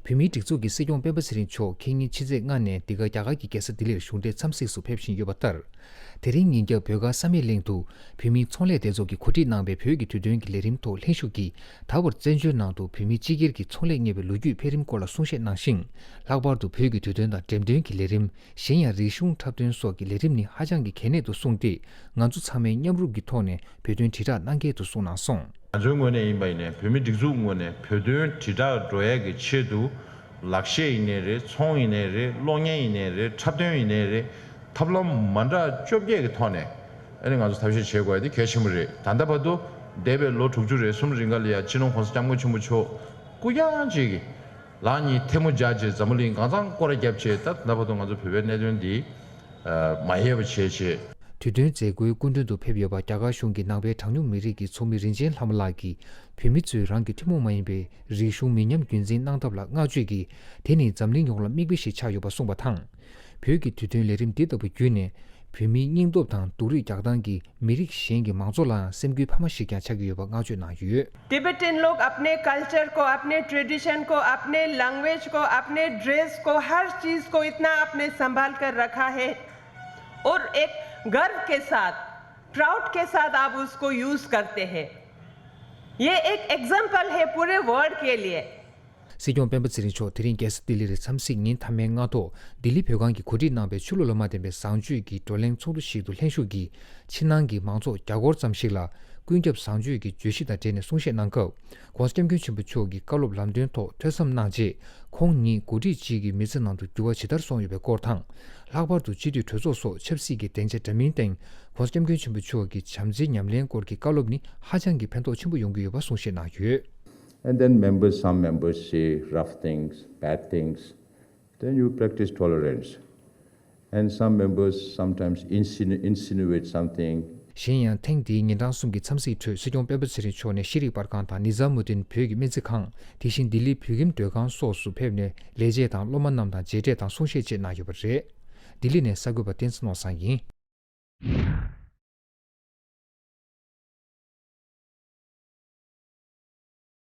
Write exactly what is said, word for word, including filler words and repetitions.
བོད་མིའི་སྒྲིག་འཛུགས་ཀྱི་སྲིད་སྐྱོང་སྤེན་པ་ཚེ་རིང་མཆོག་ཁེ་ཉིན་ཕྱི་ཚེས་ལྔ་ནས་འདི་ག་རྒྱ་གར་གྱི་རྒྱལ་ས་ལྡི་ལིར་གཞུང་འབྲེལ་འཚམས་གཟིགས་སུ་ཕེབས་བཞིན་ཡོད་པ་ལྟར། དེ་རིང་ཉིན་རྒྱབ་བོད་མགར་བསམ་ཡས་གླིང་དུ་བོད་མིའི་ཚོང་ལས་སྡེ་ཚོགས་ཀྱིས་གོ་སྒྲིག་གནང་བའི་བོད་ཀྱི་དུས་སྟོན་གྱི་ལས་རིམ་ཐོག་ལྷན་ཞུགས་ཀྱིས། ད་བར་བཙན་བྱོལ་ནང་དུ་བོད་མི་སྤྱི་སྒེར་གྱི་ཚོང་ལས་གཉེར་བའི་ལོ་རྒྱུས་འཕེལ་རིམ་སྐོར་ལ་གསུང་བཤད་གནང་ཞིང་། ལྷག་པར་དུ་བོད་ཀྱི་དུས་སྟོན་དང་འགྲེམས་སྟོན་གྱི་ལས་རིམ། གཞན་ཡང་རིག་གཞུང་འཁྲབ་སྟོན་སོགས་ཀྱི་ལས་རིམ་ནི་ཧ་ཅང་གི་གལ་གནད་དུ་གསུངས་ཏེ། ང་ཚོ་ཚང་མས་མཉམ་རུབ་ཀྱི་ཐོག་ནས་བོད་དོན་དྲིལ་བསྒྲགས་གནང་གལ་དུ་གསུངས་གནང་སོང་། ང་ཚོའི་ངོས་ནས་ཡིན་པ་ཡིན་ནའི་བོད་མི་སྒྲིག་འཛུགས་ངོས་ནས་བོད་དོན་དྲིལ་བསྒྲགས་འགྲོ་ཡས་ཀྱི་ཆེད་དུ། ལག་ཤེས་ཡིན་ནའི་རེད། ཚོང་ཡིན་ནའི་རེད། གློག་བརྙན་ཡིན་ནའི་རེད། འཁྲབ་སྟོན་ཡིན་ནའི་རེད། ཐབས་ལམ་མ་འདྲ་བཅོ་བརྒྱད་ཀྱི་ཐོག་ནས་ཨ་ནི་ང་ཚོ་ཐབས་ཤེས་བྱེད་དགོས་ཡ་དེ་གལ་ཆེན་པོ་རེད། ད་ལྟ་བར་དུ་འདས་པའི་ལོ་དྲུག་ཅུ་རེ་གསུམ་རིང་ག་ལ་ཡ་སྤྱི་ནོར་༸གོང་ས་༸སྐྱབས་མགོན་ཆེན་པོ་མཆོག་སྐུ་ཡང་གཅིག་གིས་ལག་གཉིས་ཐལ་མོ་སྦྱར་བྱས་འཛམ་བུ་གླིང་གང་ཚང་སྐོར་ར་བརྒྱབ་བྱས། ད་ད་ལྟ་བར་དུ་ང་ཚོ་བོད་པའི་གནད་དོན་འདི་མ་ཡལ་བ་བྱས་བྱས། དུས་སྟོན་མཛད་སྒོའི་སྐུ་མགྲོན་དུ་ཕེབས་ཡོད་པ་རྒྱ་གར་གཞུང་གི་ནང་པའི་གྲངས་ཉུང་མི་རིགས་ཀྱི་ཚོགས་མི་རིན་ཆེན་ལྷ་མོ་ལགས་ཀྱིས། བོད་མི་ཚོས་རང་གི་ཐུན་མོང་མ་ཡིན་པའི་རིག་གཞུང་མི་ཉམས་རྒྱུན་འཛིན་གནང་ཐབས་ལ་བསྔགས་བརྗོད་ཀྱིས། དེ་ནི་འཛམ་གླིང་ཡོངས་ལ་མིག་དཔེ་ཞིག་ཆགས་ཡོད་པ་གསུངས་པ་དང་། བོད་ཀྱི་དུས་སྟོན་ལས་རིམ་འདི་ལྟ་བུ་བརྒྱུད་ནས། བོད་མིའི་སྙིང་སྟོབས་དང་སྡུག་རུས་རྒྱག་སྟངས་ཀྱིས་མི་རིགས་གཞན་གྱི་མང་གཙོ་ལའང་སེམས་འགུལ་འཕར་མ་ཞིག་ཀྱང་ཆགས་ཀྱི་ཡོད་པ་བསྔགས་བརྗོད་གནང་ཡོད། टिबेटन लोग अपने कल्चर को, अपने ट्रेडिशन को, अपने लैंग्वेज को, अपने ड्रेस को, हर चीज़ को इतना आपने संभाल कर रखा है और एक गर्व के साथ, प्राउड के साथ आप उसको यूज़ करते हैं। ये एक एग्जाम्पल है पूरे वर्ल्ड के लिए। སྲིད་སྐྱོང་སྤེན་པ་ཚེ་རིང་མཆོག་དེ་རིང་རྒྱལ་ས་ལྡི་ལིར་འཚམས་གཟིགས་ཉིན་མཐའ་མའི་སྔ་ཐོག་ལྡི་ལི་བོད་ཁང་གིས་གོ་སྒྲིག་གནང་བའི་ཆུ་ལུད་ལ་མ་བརྟེན་པའི་བཟང་སྤྱོད་ཀྱི་བགྲོ་གླེང་ཚོགས་འདུ་ཞིག་ཏུ་ལྷན་ཞུགས་ཀྱིས། ཕྱི་ནང་གི་མང་ཚོགས་བརྒྱ་སྐོར་ཙམ་ཞིག་ལ། ཀུན་ཁྱབ་བཟང་སྤྱོད་ཀྱི་བརྗོད་གཞི་དང་འབྲེལ་ནས་གསུང་བཤད་གནང་སྐབས། ༸གོང་ས་༸སྐྱབས་མགོན་ཆེན་པོ་མཆོག་གི་བཀའ་སློབ་ལམ་སྟོན་ཐོག་ཐོས་བསམ་གནང་རྗེས། ཁོང་ཉིད་འགོ་ཁྲིད་ཅིག་གི་མི་ཚེ་ནང་དུ་འགྱུར་བ་ཇི་ལྟར་སོང་ཡོད་པའི་སྐོར་དང་། ལྷག་པར་དུ་སྤྱི་འཐུས་གྲོས་ཚོགས་སོགས་ཆབ་སྲིད་ཀྱི་སྡིངས་ཆ་འདྲ་མིན་སྟེང་། ༸གོང་ས་༸སྐྱབས་མགོན་ཆེན་པོ་མཆོག་གི་བྱམས་བརྩེའི་ཉམས་ལེན་སྐོར་གྱི་བཀའ་སློབ་ནི་ཧ་ཅང་གི་ཕན་ཐོགས་ཆེན་པོ་ཡོང་གི་ཡོད་པ་གསུང་བཤད་གནང་ཡོད། And then members, some members say rough things, bad things, then you practice tolerance. And some members sometimes insinu- insinuate something. གཞན་ཡང་ཐེངས་འདིའི་ཉིན་གྲངས་གསུམ་གྱི་འཚམས་གཟིགས་ཁྲོད་སྲིད་སྐྱོང་སྤེན་པ་ཚེ་རིང་མཆོག་ནས་ཤེས་རིག་པར་ཁང་དང་ནི་ཛ་མུ་དིན་བོད་ཀྱི་སྨན་རྩིས་ཁང་། དེ་བཞིན་ལྡི་ལི་བོད་ཁྱིམ་སྡོད་ཁང་སོགས་སུ་ཕེབས་ནས་ལས་བྱེད་དང་སློབ་མ་རྣམས་དང་མཇལ་འཕྲད་དང་གསུང་བཤད་བཅས་གནང་ཡོད་པ་རེད། ལྡི་ལི་ནས་གསར་འགོད་པ་བསྟན་འཛིན་ནོར་བཟང་ཡིན།